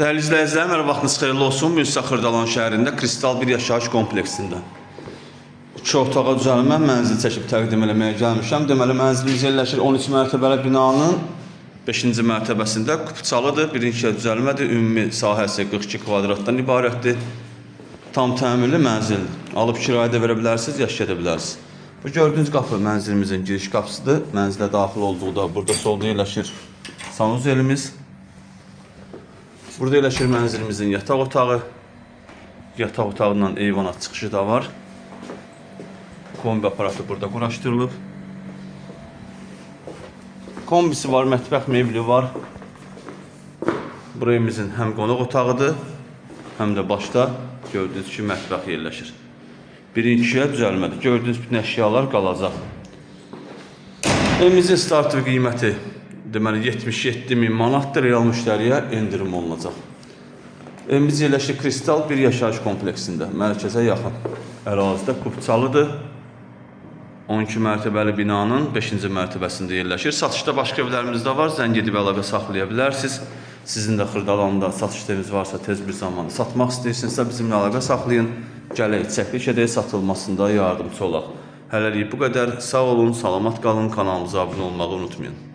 Dəyərli izləyicilər, hər vaxtınız xeyirli olsun. Bu gün sizə Xırdalan şəhərində Kristal bir yaşayış kompleksində iki otağa düzəlmə mənzil çəkib təqdim eləməyə gəlmişəm. Deməli, mənzilimiz yerləşir 13 mərtəbəli binanın 5-ci mərtəbəsində. Kupçalıdır, birinci düzəlmədir. Ümumi sahəsi 42 kvadratdan ibarətdir. Tam təmirli mənzildir. Alıb kirayə də verə bilərsiniz, yaşaya da bilərsiniz. Bu gördüyünüz qapı mənzilimizin giriş qapısıdır. Mənzilə daxil olduqda burada solda yerləşir sanuzelimiz. Burada yerləşir mənzilimizin yataq otağı. Yataq otağından eyvana çıxışı da var. Kombi aparatı burada quraşdırılıb. Kombisi var, mətbəx mebeli var. Bura evimizin həm qonaq otağıdır, həm də başda gördüyünüz kimi mətbəx yerləşir. Birinciyə düzəlmədir. Gördüyünüz bütün əşyalar qalacaq. Evimizin starter qiyməti deməli 77 min manatdır. Real müştəriyə endirim olunacaq. Evimiz yerləşir Kristal bir yaşayış kompleksində, mərkəzə yaxın ərazidə, Kupçalıdır. 12 mərtəbəli binanın 5-ci mərtəbəsində yerləşir. Satışda başqa evlərimiz də var. Zəng edib əlaqə saxlaya bilərsiniz. Sizin də Xırdalanda satış eviniz varsa tez bir zamanda satmaq istəyirsinizsə bizimlə əlaqə saxlayın. Gələk, çəkiliş edək, satılmasında yardımçı olaq. Hələlik bu qədər. Sağ olun, salamat qalın. Kanalımıza abunə olmağı unutmayın.